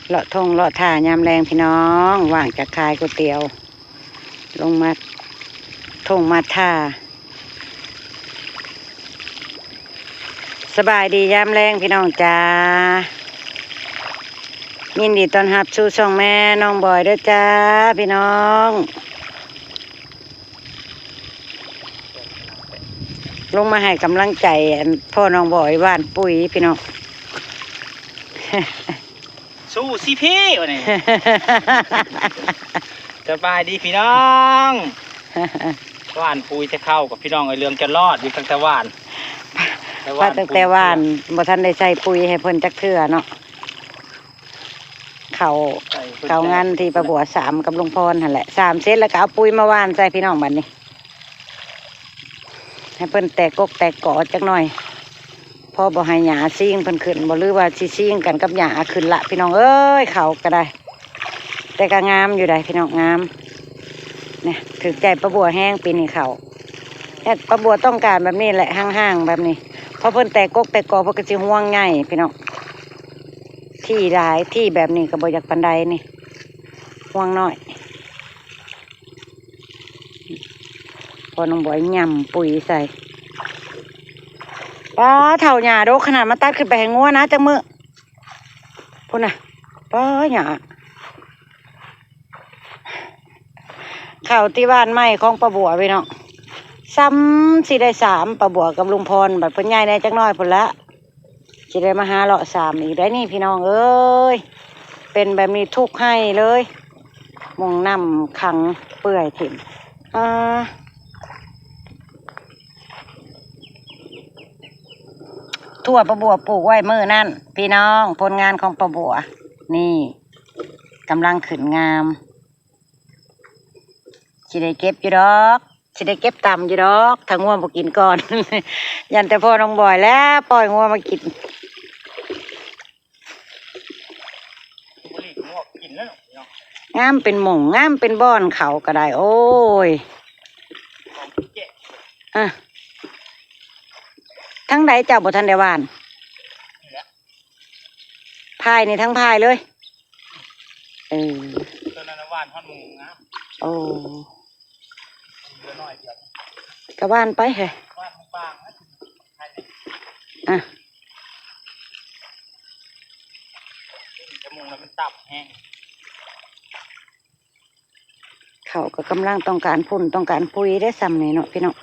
ເລາະທົ່ງເລາະທ່າຍາມແລງພີ່ນ້ອງ ວ່າງຈາກຂາຍກ໋ວຍຕຽວ ລົງມາທົ່ງມາທ່າ. ສະບາຍດີຍາມແລງພີ່ນ້ອງຈ້າ ຍິນດີຕ້ອນຮັບສູ່ຊ່ອງແມ່ນ້ອງບອຍເດີ້ຈ້າພີ່ນ້ອງ. ລົງມາໃຫ້ກຳລັງໃຈ ອັນ ພໍ່ນ້ອງບອຍຫວ່ານປຸ໋ຍພີ່ນ້ອງ. ສູ້ຊິພີ່ ວ່ານີ້ ສະບາຍດີພີ່ນ້ອງ ຫວ່ານປຸ໋ຍແຕ່ເຊົ້າກັບພີ່ນ້ອງເອີຍ ເລື່ອງຈະລອດຢູ່ຕັ້ງແຕ່ຫວ່ານ ແຕ່ຫວ່ານ ວ່າຕັ້ງແຕ່ຫວ່ານ ປຸ໋ຍ ບໍ່ທັນໄດ້ໃສ່ປຸ໋ຍໃຫ້ເພິ່ນຈັກເທື່ອເນາະ. ເຂົ້າ ໃສ່ເພິ່ນ ເຂົ້າງານທີ່ປ້າບົວສາມກັບລຸງພອນຫັ້ນແຫຼະ ສາມເສັດແລ້ວກໍເອົາປຸ໋ຍມາຫວ່ານໃສ່ພີ່ນ້ອງ ບັດນີ້ ໃຫ້ເພິ່ນແຕກກົກແຕກກໍຈັກໜ່ອຍ ພໍບໍ່ໃຫ້ຫຍ້າຊິງເພິ່ນຂຶ້ນບໍ່ ຫຼືວ່າຊິຊິງກັນກັບຫຍ້າຂຶ້ນລະພີ່ນ້ອງເອີຍ. ເຂົ້າກໍໄດ້ ແຕ່ກໍງາມຢູ່ໃດ໋ພີ່ນ້ອງ ງາມ ນີ້ຖືກໃຈປ້າບົວແຮງປີນີ້ເຂົ້າ ແຕ່ປ້າບົວຕ້ອງການແບບນີ້ແຫຼະ ຮ່າງໆແບບນີ້ ພໍເພິ່ນແຕກກົກແຕກກໍ ເພິ່ນກໍຊິຮວງໃຫຍ່ພີ່ນ້ອງ. ທີ່ຫຼາຍ ທີ່ແບບນີ້ກໍບໍ່ຢາກປານໃດນີ້ ຮວງນ້ອຍ. ພໍ່ນ້ອງບອຍຫຍ້ຳປຸ໋ຍໃສ່ ປ້າ ເຖົ້າຫຍ້າດົກຂະໜາດ ມາຕັດຂຶ້ນໄປໃຫ້ງົວນະຈັກມື້ ພຸ້ນນະ ປ້າ ຫຍ້າ. ເຂົ້າທີ່ຫວ່ານໃໝ່ຂອງປ້າບົວພີ່ນ້ອງ ສ່ຳຊິໄດ້ສາມ ປ້າບົວກັບລຸງພອນ ບັດເພິ່ນໃຫຍ່ແດ່ຈັກໜ້ອຍພຸ້ນລະ ຊິໄດ້ມາຫາເລາະສາມອີກໄດ໋ນີ້ພີ່ນ້ອງເອີຍ. ເປັນແບບນີ້ທຸກໄຮ່ເລີຍ ໝ່ອງນ້ຳຂັງເປື່ອຍຖິ້ມ ອ່າ ຖົ່ວປ້າບົວປູກໄວ້ມື້ນັ້ນພີ່ນ້ອງ ຜົນງານຂອງປ້າບົວ ນີ້ ກຳລັງຂຶ້ນງາມ ຊິໄດ້ເກັບຢູ່ດອກ ຊິໄດ້ເກັບຕຳຢູ່ດອກ ຖ້າງົວບໍ່ກິນກ່ອນ ຢ້ານແຕ່ພໍ່ນ້ອງບອຍແຫຼະປ່ອຍງົວມາກິນ. ບໍ່ລີກງວກກິນແລ້ວເນາະ ງາມເປັນໝ່ອງ ງາມເປັນບ່ອນ ເຂົ້າກໍໄດ້ ໂອ້ຍ ຂອງແຈກ ອ່ະ ທາງໃດເຈົ້າບໍ່ທັນໄດ້ຫວ່ານ? ນີ້ແຫຼະ ພາຍນີ້ ທັງພາຍເລີຍ ເອີ ຕອນນັ້ນຫວ່ານຮອດໝ່ອງງາມ ໂອ້ ເຫຼືອໜ້ອຍດຽວ ກະຫວ່ານໄປເຮີ້ຍ ຫວ່ານບາງໆ ອ່ະ ຈະມຸງແລ້ວມັນຕ່ຳແຮງ ເຂົາກໍກຳລັງຕ້ອງການຝຸ່ນຕ້ອງການປຸ໋ຍເດ້ ຊ່ຳນີ້ເນາະພີ່ນ້ອງ.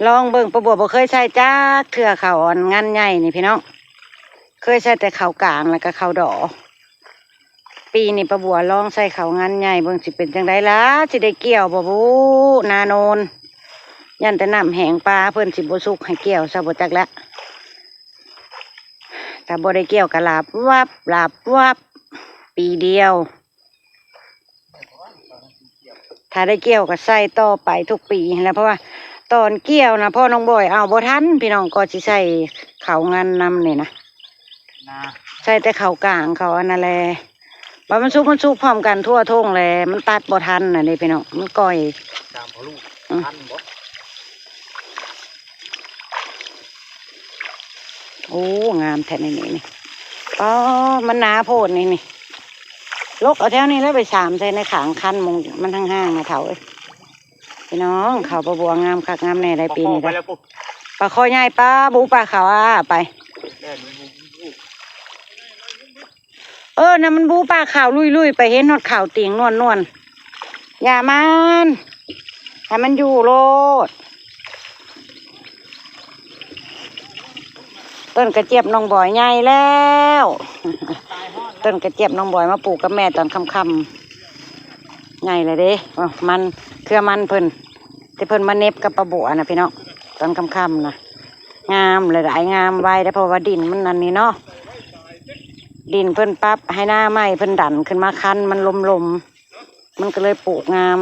ລອງເບິ່ງ ປ້າບົວບໍ່ເຄີຍໃສ່ຈັກເທື່ອ ເຂົ້າອັນງານໃຫຍ່ນີ້ພີ່ນ້ອງ ເຄີຍໃສ່ແຕ່ເຂົ້າກາງ ແລ້ວກໍເຂົ້າດໍ. ປີນີ້ປ້າບົວລອງໃສ່ເຂົ້າງານໃຫຍ່ເບິ່ງ ຊິເປັນຈັ່ງໃດລະ ຊິໄດ້ກ່ຽວບໍ່ບຸ ນາໂນນ. ຢ້ານແຕ່ນ້ຳແຫ້ງ ປາເພິ່ນຊິບໍ່ສຸກໃຫ້ກ່ຽວຊະບໍ່ຈັກລະ. ຖ້າບໍ່ໄດ້ກ່ຽວກໍຫຼາບວັບ ຫຼາບວັບ ປີດຽວ. ຖ້າໄດ້ກ່ຽວກໍໃສ່ຕໍ່ໄປທຸກປີຫັ້ນແຫຼະ ເພາະວ່າຕອນກ່ຽວນະ ພໍ່ນ້ອງບອຍເອົາບໍ່ທັນພີ່ນ້ອງ ກໍຊິໃສ່ເຂົ້າງານນຳນີ້ນະ ນາ ໃສ່ແຕ່ເຂົ້າກາງເຂົ້າອັນນັ້ນແຫຼະ ບັດມັນສຸກ ມັນສຸກພ້ອມກັນທົ່ວທົ່ງແຫຼະ ມັນຕັດບໍ່ທັນນະເດ້ພີ່ນ້ອງ ມັນກ່ອຍ ຕາມເອົາລູກ ອືມ ທັນບໍ່? ໂອ້ ງາມແທ້ນີ້ ນີ້ ນີ້ ອໍ ມັນໜາໂພດນີ້ ນີ້ ລົກເອົາແຖວນີ້ແຫຼະ ໄປສາມໃສ່ໃນຂ້າງຄັນ ໝ່ອງມັນຫ່າງໆນະເຖົ້າເອີຍ. ພີ່ນ້ອງ ເຂົ້າປ້າບົວງາມຄັກງາມແນ່ໄດ໋ປີນີ້ ປາຄໍໃຫຍ່ ປາບູປາຂາວອ້າໄປ ເອີ ນັ້ນມັນບູປາຂາວລຸຍໆ ໄປເຫັນຮອດຂາວຕີງນວນໆ ຢ່າມັນ ໃຫ້ມັນຢູ່ໂລດ. ຕົ້ນກະຈຽບນ້ອງບອຍໃຫຍ່ແລ້ວ ຕົ້ນກະຈຽບນ້ອງບອຍມາປູກກັບແມ່ຕອນຄ່ຳໆ ໃຫຍ່ແລ້ວເດ້. ມັນ ເຄືອມັນເພິ່ນ ທີ່ເພິ່ນມາເໜັບກັບປ້າບົວນະພີ່ນ້ອງ ຕອນຄ່ຳໆນະ ງາມຫຼາຍໆ ງາມໄວເດ້ ເພາະວ່າດິນມັນອັນນີ້ເນາະ ດິນເພິ່ນປັບໃຫ້ນາໃໝ່ ເພິ່ນດັນຂຶ້ນມາຄັນມັນລົມໆ ມັນກໍເລີຍປູກງາມ.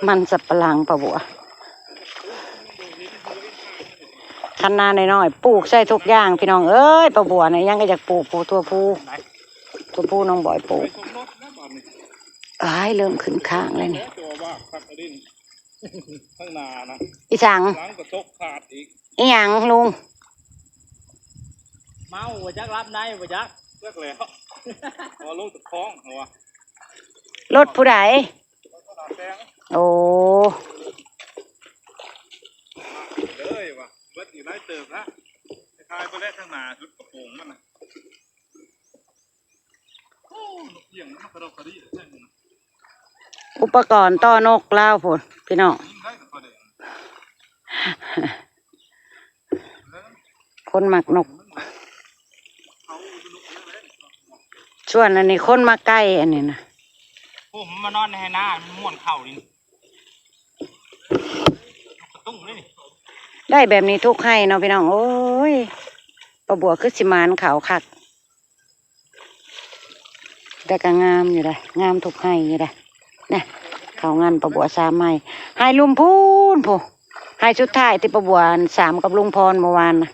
ມັນສຳປະຫຼັງປ້າບົວ ຄັນນານ້ອຍໆ ປູກໃສ່ທຸກຢ່າງ ພີ່ນ້ອງເອີຍ. ປ້າບົວນະ ຫຍັງກໍຢາກປູກ ປູກຖົ່ວພູ ຖົ່ວພູນ້ອງບອຍປູກ. ອ້າຍ ເລີ່ມຂຶ້ນຄ້າງແລ້ວນີ້ ອີ່ສັງ? ອີ່ຫຍັງລຸງ? ເມົາບໍ່ຈັກ ຫຼັບໃນບໍ່ຈັກ ຈັກແລ້ວ ເອົາລົງຈາກຄອງເອົາວ່າ ລົດຜູ້ໃດ? ລົດໜ້າແຊງ ໂອ້ ເລີຍວ່າ ເບິດອີກຫຼາຍເຕີບນະ ຂາຍໄປແລ້ວທາງໜ້າ ຈຸດກະໂປງມັນນະ. ອຸປະກອນຕໍ່ນົກລາວພຸ້ນພີ່ນ້ອງ ຄົນມັກນົກ ສ່ວນອັນນີ້ຄົນມັກໄກ່ ອັນນີ້ນະ ໂອ້ ມັນມານອນໃນໄຮ່ນາ ມັນມ່ວນເຂົ້ານີ້ ກະຕຸ້ງເລີຍນີ້ ໄດ້ແບບນີ້ທຸກໄຮ່ເນາະພີ່ນ້ອງ ໂອ້ຍ ປ້າບົວຄືຊິໝານເຂົ້າຄັກ. ແຕ່ກໍງາມຢູ່ເດ້ ງາມທຸກໄຮ່ຢູ່ເດ້ ນະ ເຂົ້າງານປ້າບົວສາມໄຮ່ ໄຮ່ລຸ່ມພຸ້ນ ພຸ້ນ ໄຮ່ສຸດທ້າຍທີ່ປ້າບົວສາມກັບລຸງພອນເມື່ອວານນະ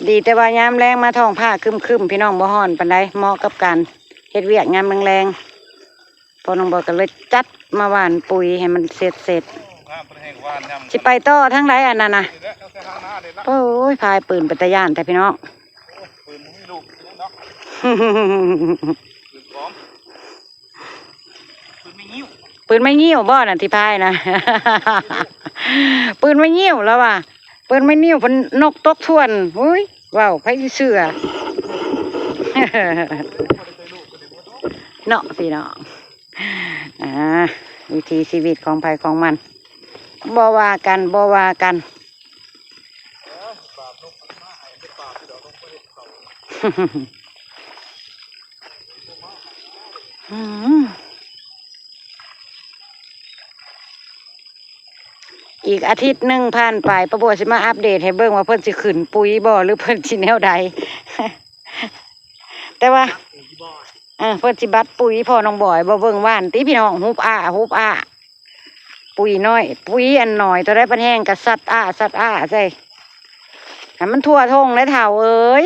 ດີແຕ່ວ່າຍາມແລງມາທ້ອງຟ້າຄຶ້ມໆ ພີ່ນ້ອງ ບໍ່ຮ້ອນປານໃດ ເໝາະກັບການເຮັດວຽກຍາມແລງໆ. ພໍ່ນ້ອງບອຍກໍເລີຍຈັດມາຫວ່ານປຸ໋ຍໃຫ້ມັນເສັດໆ ຊິໄປຕໍ່ທາງໃດອັນນັ້ນນະ ໂອ້ຍ ພາຍປືນເປັນຕາຢ້ານແທ້ພີ່ນ້ອງ ປືນໄມ້ງິ້ວບໍ່ນະທີ່ພາຍນະ ປືນໄມ້ງິ້ວລາວວ່າ ເປີດໄມ້ນິ້ວເພິ່ນນົກຕົກຖ້ວນ ໂອ້ຍ ເວົ້າໃຜຊິເຊື່ອ ເນາະພີ່ນ້ອງ ອ່າ ວິຖີຊີວິດຂອງໃຜຂອງມັນ ບໍ່ວ່າກັນ ບໍ່ວ່າກັນ ອືມ. ອີກອາທິດໜຶ່ງຜ່ານໄປ ປ້າບົວຊິມາອັບເດດໃຫ້ເບິ່ງວ່າເພິ່ນຊິຂຶ້ນປຸ໋ຍບໍ່ ຫຼືເພິ່ນຊິແນວໃດ ແຕ່ວ່າ ເອີ ເພິ່ນຊິບັດປຸ໋ຍ ພໍ່ນ້ອງບອຍບໍ່ເບິ່ງຫວ່ານຕິພີ່ນ້ອງ ຫຸບອ້າຫຸບອ້າ ປຸ໋ຍນ້ອຍ ປຸ໋ຍອັນໜ້ອຍ ໂຕໃດປານແຮງກໍສັດອ້າສັດອ້າໃສ່ ໃຫ້ມັນທົ່ວທົ່ງເດ້ເຖົ້າເອີຍ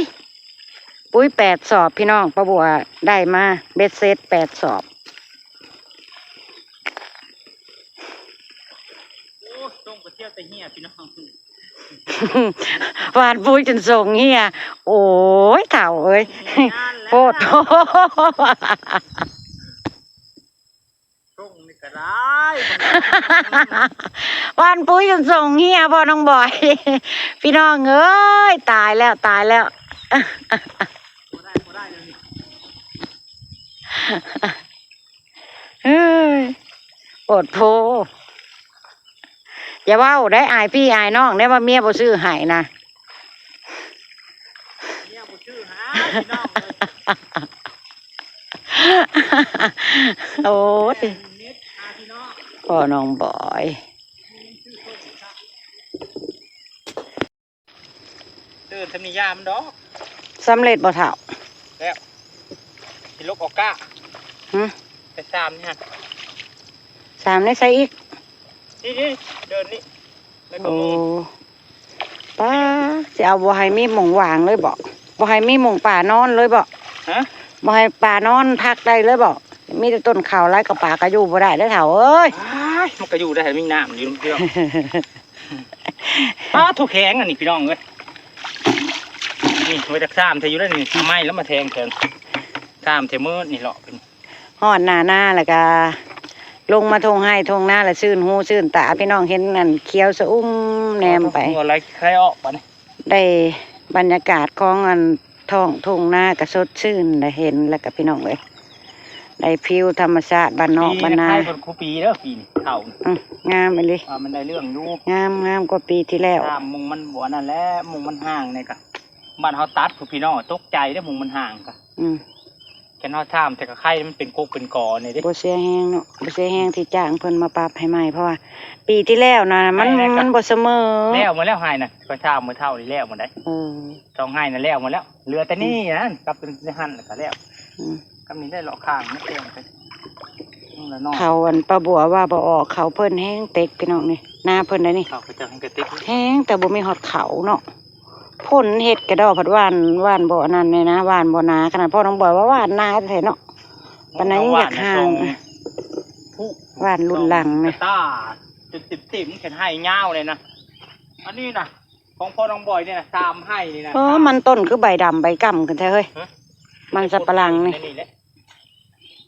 ປຸ໋ຍແປດສອບພີ່ນ້ອງ ປ້າບົວໄດ້ມາເບັດເສັດແປດສອບ. ໂອ້ ສົ່ງໄປທ່ຽວແຕ່ເຮຍພີ່ນ້ອງ ຫວ່ານປຸ໋ຍຈົນສົ່ງເຮຍ ໂອ້ຍ ເຖົ້າເອີຍ ໂພດໂພ ສົ່ງນີ້ກໍໄດ້ ຫວ່ານປຸ໋ຍຈົນສົ່ງເຮຍ ພໍ່ນ້ອງບອຍ ພີ່ນ້ອງເອີຍ ຕາຍແລ້ວ ຕາຍແລ້ວ ບໍ່ໄດ້ ບໍ່ໄດ້ແລ້ວນີ້ ເຮີ້ຍ ໂພດໂພ ຢ່າເວົ້າໄດ້ ອາຍພີ່ອາຍນ້ອງໄດ້ ວ່າເມຍບໍ່ຊື້ໃຫ້ນະ ເມຍບໍ່ຊື້ໃຫ້ພີ່ນ້ອງເອີຍ ໂອ້ຍ ພໍ່ນ້ອງບອຍ ຕື່ນທຳນິຍາມັນດອກ ສຳເລັດບໍ່ເຖົ້າ? ແລ້ວ ຊິລົກອອກກ້າ ຫຶ ໄປສາມນີ້ຫັ້ນ ສາມໃນໃສອີກ? ນີ້ໆ ເດີ່ນນີ້ ໂອ້ ປ້າ ຊິເອົາບໍ່ໃຫ້ມີໝ່ອງຫວ່າງເລີຍບໍ? ບໍ່ໃຫ້ມີໝ່ອງປານອນເລີຍບໍ? ຮະ ບໍ່ໃຫ້ປານອນພັກໄດ້ເລີຍບໍ? ມີແຕ່ຕົ້ນເຂົ້າ ຫຼາຍກວ່າປາກໍຢູ່ບໍ່ໄດ້ເດີເຖົ້າເອີຍ ອ້າຍ ມັນກໍຢູ່ໄດ້ ມີນ້ຳຢູ່ເທື່ອ ອ້າ ໂທ້ ແຂງອັນນີ້ພີ່ນ້ອງເອີຍ ນີ້ໄວ້ຈັກສາມເທື່ອຢູ່ແລ້ວນີ້ ໄມ້ແລ້ວມາແທງແຂງ ສາມເທື່ອໝົດນີ້ເລາະ ຮອດໜ້ານາແລ້ວກະລົງມາທົ່ງໄຮ່ທົ່ງນາແລ້ວຊື່ນຫູຊື່ນຕາ ພີ່ນ້ອງເຫັນອັນຂຽວຊະອຸ່ມແນມໄປ ໄລ່ໄຂ່ອອກບາດນີ້ ໄດ້ບັນຍາກາດຂອງອັນທ້ອງທົ່ງນາກະສົດຊື່ນ ໄດ້ເຫັນແລ້ວກະພີ່ນ້ອງເອີຍ ໄດ້ວິວທຳມະຊາດບ້ານນອກບ້ານນາ ປີນີ້ໄຂ່ເພິ່ນຄູ່ປີເດີ ປີນີ້ເຂົ້າ ອື ງາມອີ່ຫຼີ ວ່າມັນໄດ້ເລື່ອງຢູ່ ງາມ ງາມກວ່າປີທີ່ແລ້ວ ຕາມມຸງມັນບໍ່ອັນນັ້ນແຫຼະ ມຸງມັນຫ່າງນີ້ກະ ບ້ານເຮົາຕັດພຸ້ນ ພີ່ນ້ອງ ຕົກໃຈເດ້ມຸງມັນຫ່າງກະ ອື ຄັນເຮົາຖາມແຕ່ກະໄຂ່ມັນເປັນກົກເປັນກໍນີ້ເດ້ ບໍ່ເສຍແຮງເນາະ ບໍ່ເສຍແຮງທີ່ຈ້າງເພິ່ນມາປັບໃຫ້ໃໝ່ ເພາະວ່າປີທີ່ແລ້ວນະ ມັນ ໄຮ່ນັ້ນກະ ມັນບໍ່ສະເໝີ ແລ້ວໝົດແລ້ວ ໄຮ່ນະ ຂ້ອຍຖາມມື້ເຊົ້ານີ້ແລ້ວໝົດໄດ໋ ເອີ ສອງໄຮ່ນັ້ນແລ້ວໝົດແລ້ວ ເຫຼືອແຕ່ນີ້ນັ້ນ ກັບຕົວຫັ້ນແລ້ວກະແລ້ວ ອື ກັບນີ້ໄດ້ເລາະຂ້າງມາແຕ່ງໄປ ເຂົາອັນ ປ້າບົວວ່າບໍ່ອອກ ເຂົາເພິ່ນແຮງເຕັກ ພີ່ນ້ອງນີ້ ນາເພິ່ນໄດ໋ນີ້ ເຂົາກໍຈະແຮງກະຕິກ ແຮງແຕ່ບໍ່ມີຮອດເຂົາເນາະ ຝົນເຮັດກະດໍ ພັດຫວ່ານ ຫວ່ານບໍ່ອັນນັ້ນແນ່ນະ ຫວ່ານບໍ່ໜາຂະໜາດ ພໍ່ນ້ອງບອຍວ່າຫວ່ານໜາແທ້ເນາະ ປານໃດຍັງຢາກຫ່າງ ຫວ່ານລຸນຫຼັງນະ ກະຕ່າຈົນເຕັມໆ ແຂນໄຮ່ຍາວເລີຍນະ. ອັນນີ້ນະ ຂອງພໍ່ນ້ອງບອຍນີ້ນະ ສາມໄຮ່ນີ້ນະ. ເອີ ມັນຕົ້ນຄືໃບດຳໃບກ້ຳຂຶ້ນແທ້ເຮີ້ຍ. ຮະ? ມັນສຳປະຫຼັງນີ້ ໃນນີ້ແຫຼະ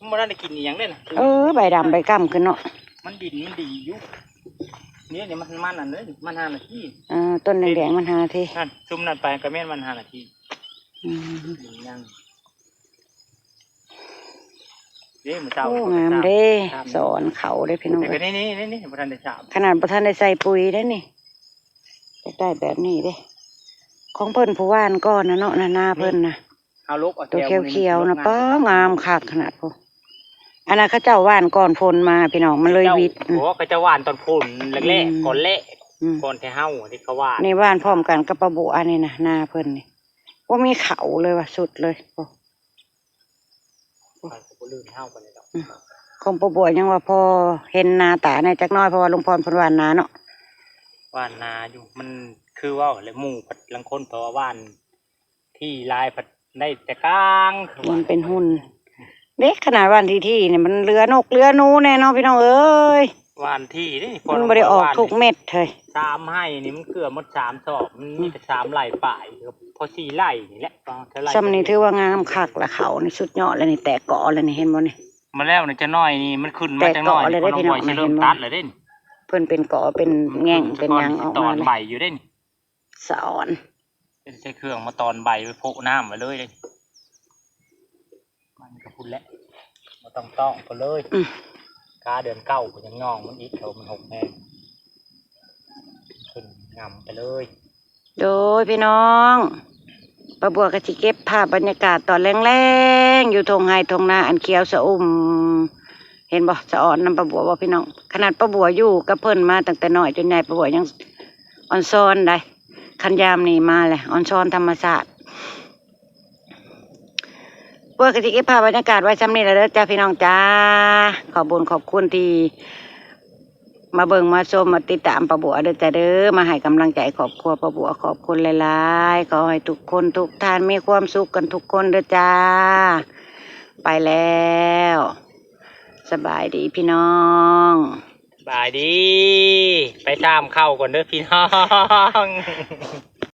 ມັນບໍ່ທັນໄດ້ກິນອີ່ຫຍັງເດ້ນະ. ເອີ ໃບດຳໃບກ້ຳຂຶ້ນເນາະ. ມັນດິນມັນດີຢູ່ ນີ້ ນີ້ມັນ ມັນອັນເດ້ ມັນຫ້ານາທີ. ເອີ ຕົ້ນແດງໆ ມັນຫ້ານາທີ. ນັ້ນ ຊຸມນັ້ນໄປກໍແມ່ນມັນຫ້ານາທີ. ອືມ ຍັງ ເດ້ ມື້ເຊົ້າ ໂອ້ ງາມເດ້ ສອນເຂົ້າເດ້ພີ່ນ້ອງເອີຍ. ນີ້ ນີ້ ນີ້ ນີ້ ບໍ່ທັນໄດ້ສາບ ຂະໜາດບໍ່ທັນໄດ້ໃສ່ປຸ໋ຍເດ້ນີ້. ຢາກໄດ້ແບບນີ້ເດ້ ຂອງເພິ່ນຜູ້ຫວ່ານກ່ອນນະເນາະ ນາ ນາເພິ່ນນະ. ເຮົາລົກເອົາແຖວ ໂຕຂຽວໆ ນີ້ ນະ ປ້າ ງາມຄັກຂະໜາດພຸ້ນ. ອັນນັ້ນເຂົາເຈົ້າຫວ່ານກ່ອນຝົນມາພີ່ນ້ອງ ມັນເລີຍຫວິດ. ໂອ້ ເຂົາເຈົ້າຫວ່ານຕອນຝົນແລກໆ ອືມ ກ່ອນແລະ ອືມ ກ່ອນແຕ່ເຮົາທີ່ເຂົາຫວ່ານ. ນີ້ຫວ່ານພ້ອມກັນກັບປ້າບົວນີ້ນະ ນາເພິ່ນນີ້ ບໍ່ມີເຂົ້າເລີຍວ່າ ສຸດເລີຍ. ໂອ້ ມັນກໍບໍ່ລື່ນເຮົາປານໃດດອກ. ອືມ ຂອງປ້າບົວຍັງວ່າພໍເຫັນໜ້າຕາແດ່ຈັກໜ້ອຍ ເພາະວ່າລຸງພອນເພິ່ນຫວ່ານນາເນາະ. ຫວ່ານນາຢູ່ ມັນຄືເວົ້າແຫຼະ ໝູ່ລາງຄົນເຂົາວ່າຫວ່ານທີ່ຫຼາຍພັດໄດ້ແຕ່ກາງ ມັນເປັນຫຸ່ນເດ້. ຂະໜາດຫວ່ານທີ່ໆ ນີ້ມັນເຫຼືອນົກເຫຼືອໜູແດ່ເນາະພີ່ນ້ອງເອີຍ. ຫວ່ານທີ່ເດ້ ມັນບໍ່ໄດ້ອອກທຸກເມັດເຮີ້ຍ. ສາມໄຮ່ນີ້ມັນເກືອບໝົດສາມສອບ ມັນມີແຕ່ສາມໄຮ່ປາຍ ພໍສີ່ໄຮ່ນີ້ແຫຼະ. ສ່ຳນີ້ຖືວ່າງາມຄັກລະ ເຂົ້ານີ້ສຸດຍອດລະນີ້ ແຕກກໍລະນີ້ ເຫັນບໍ່ນີ້. ມາແລ້ວນີ້ ຈັກໜ້ອຍນີ້ມັນຂຶ້ນມາຈັກໜ້ອຍ ແຕກກໍລະເດ້ພີ່ນ້ອງ ເພິ່ນເປັນກໍເປັນແງ່ງເປັນຫຍັງອອກມາ ຕອນໃບຢູ່ເດ້ນີ້. ສະອອນ ໃຊ້ເຄື່ອງມາຕອນໃບໄວ້ໂພະນ້ຳໄວ້ເລີຍເດ້. ມັນກໍພຸ້ນແຫຼະ ບໍ່ຕ້ອງຕ້ອງກໍເລີຍ. ອືມ ກາເດືອນເກົ້າກໍຍັງຍອງມັນອີກ ເຂົາມັນຫົກແຮງ ຂຶ້ນງຳໄປເລີຍ. ໂດຍພີ່ນ້ອງ ປ້າບົວກໍຊິເກັບພາບບັນຍາກາດຕອນແລງໆ ຢູ່ທົ່ງໄຮ່ທົ່ງນາອັນຂຽວຊະອຸ່ມ. ເຫັນບໍ່ ສະອອນນຳປ້າບົວບໍ່ພີ່ນ້ອງ? ຂະໜາດປ້າບົວຢູ່ກັບເພິ່ນມາຕັ້ງແຕ່ນ້ອຍຈົນໃຫຍ່ ປ້າບົວຍັງອ່ອນຊອນໃດ໋. ຄັນຍາມນີ້ມາແລ້ວ ອ່ອນຊອນທຳມະຊາດ. ປ້າບົວກໍຊິເກັບພາບບັນຍາກາດໄວ້ສ່ຳນີ້ລະເດີຈ້າ ພີ່ນ້ອງຈ້າ. ຂອບບຸນຂອບຄຸນທີ່ມາເບິ່ງມາຊົມມາຕິດຕາມປ້າບົວເດີຈ້າເດີ ມາໃຫ້ກຳລັງໃຈຄອບຄົວປ້າບົວ. ຂອບຄຸນຫຼາຍໆ ຂໍໃຫ້ທຸກຄົນທຸກທ່ານມີຄວາມສຸກກັນທຸກຄົນເດີຈ້າ. ໄປແລ້ວ ສະບາຍດີພີ່ນ້ອງ. ສະບາຍດີ ໄປຊາມເຂົ້າກ່ອນເດີພີ່ນ້ອງ.